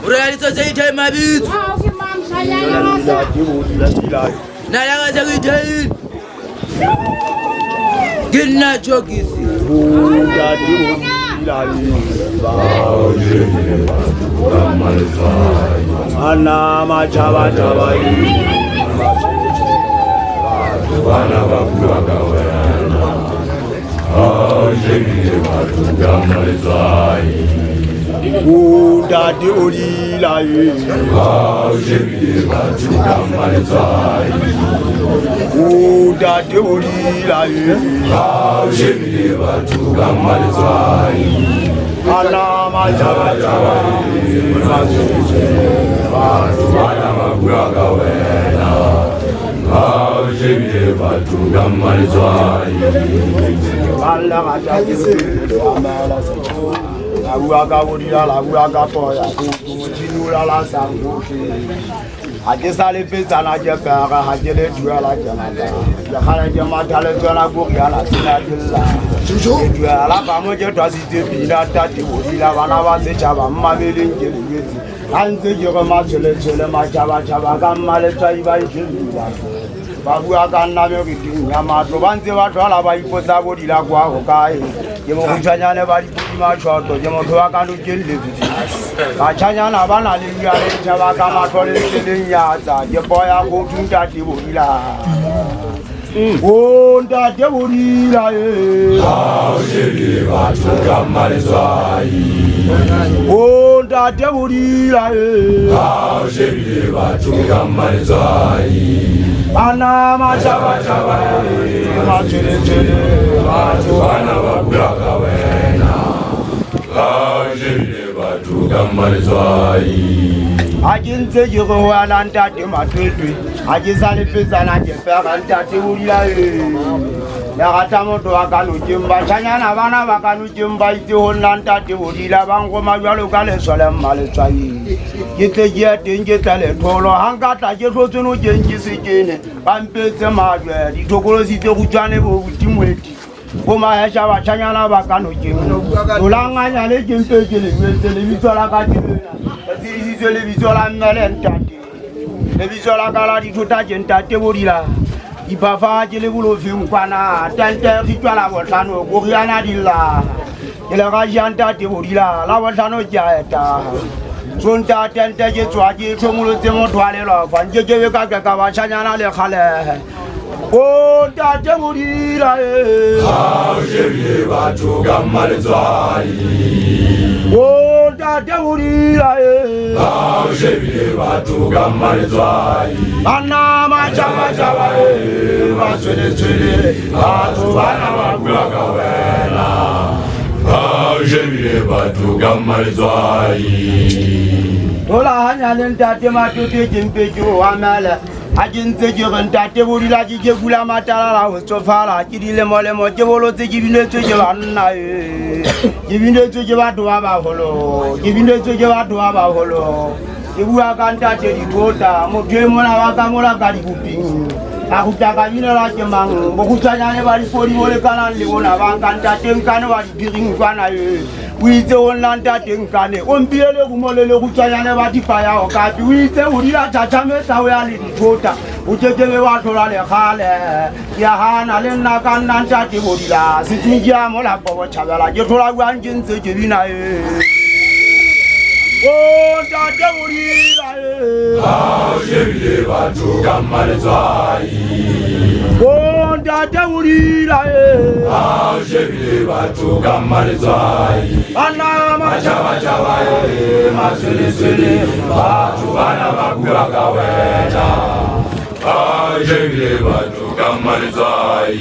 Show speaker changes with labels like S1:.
S1: O re ditsotsi ithai mabitso. Nna ya ka se ke ithaile. Ke nna Chokisi.
S2: Ana matjhabatjhaba
S3: Bana ba bua ka wena. Ha o shebile batho ka maletswai.
S2: Ntate o dila
S3: Ha o shebile batho ka maletswai.
S2: Ntate o dila
S3: Ha o shebile batho ka maletswai.
S2: Ana matjhabatjhaba
S3: Batho bana ba bua ka wena. Ha o shebile batho ka maletswai.
S2: La bua ka bodila, la bua ka poya, modimo la sangohle. Ha ke sa le petsana ke pere, ha ke le duela ke lata. Ke kgale ke matha le tsona koriana tsena ke lla. Ke duela ba mo ke twasitse pina tate bodila bana ba setjhaba mmameleng ke le jwetse. Ha ntse ke re matshweletshwele matjhabatjhaba ka mmaletswai ba ntjhebile. Ba bua ka nna meriting ya matlo, ba ntse ba tlwala ba ipotsa bodila kwa ho kae. Ke mokgutshwanyane ba dipodi matjhoto, ke motho wa ka nokeng lefifi. Batjhanyana ba na le jwale ntjhaba ka mahlo le ntse le nyatsa. Ke poya kgothu ntate bodila. O ntate bodila e.
S3: Ha o shebile batho ka maletswai.
S2: O ntate bodila e.
S3: Ha o shebile batho ka maletswai.
S2: Bana matjhabatjhaba e, matshweletshwele
S3: Batho bana ba bua ka wena. Ha o shebile batho ka maletswai.
S2: Ha ke ntse ke re ho ana ntate matwetwe, ha ke sa le petsana ke pera ntate bodila e. Le rata motho wa ka nokeng, batjhanyana bana ba ka nokeng ba itse ho nna ntate bodila, ba nroma jwalo ka lesole mmaletswai. Ke tle ke ye teng ke tle letholo, ha nka tla ke hlotswe nokeng ke se kene, ba mpetse majwe, dithokolosi tse kgutshwane bo botimweti. Bo mahesha batjhanyana ba ka nokeng. Tolanganyane ke mpe ke le jwetse, lebitso la ka ke lena. Le tsebisitswe lebitso la mme le ntate. Lebitso la ka la dithota ke ntate bodila. Diphafa ke le bolofeng kwana, tente re tswa la bohlano, koriana di lla. Ke le ra ja ntate bodila, la bohlano ke a eta. Sonta tente ke tswa ke tlhomolotse motho a lelapa, nke ke be ka ke ka batjhanyana le kgale. O ntate bodila e.
S3: Ha o shebile batho ka maletswai.
S2: O ntate bodila e.
S3: Ha o shebile batho ka maletswai.
S2: Bana matjhabatjhaba e, matshweletshwele
S3: Batho bana ba bua ka wena. Ha o shebile batho ka maletswai.
S2: Hola hanyane ntate matwetwe ke mpe ke o amele. Ha ke ntse ke re ntate bodila ke ke kula matala la ho tsofala, ke dilemolemo ke bolotse ke binetswe ke banna e. Ke binetswe ke batho ba baholo, ke binetswe ke batho ba baholo. Ke bua ka ntate dithota, motho e mona wa ka mola ka diboping. A kgutla ka binelwa ke mang, bokgutshwanyane ba dipodi bo lekanang le bona ba nka ntate nkane wa diphiring kwana e. O itse ho nna ntate nkane, o mpile lerumo le lekgutshwanyane ba thipa ya okapi. O itse o dila tjhatjhametsa ho ya le dithota, o kekebe wa hlola lekgale. Ke a hana le nna ka nna ntate bodila, setsing ke ya molapo botjhabela, ke thola jwang ke ntse ke bina e. O ntate bodila e.
S3: Ha o shebile batho ka maletswai.
S2: O ntate bodila e.
S3: Ha o shebile batho ka maletswai.
S2: Bana
S3: Matjhabatjhaba e, matshweletshwele, batho bana ba bua ka wena. Ha o shebile batho ka maletswai.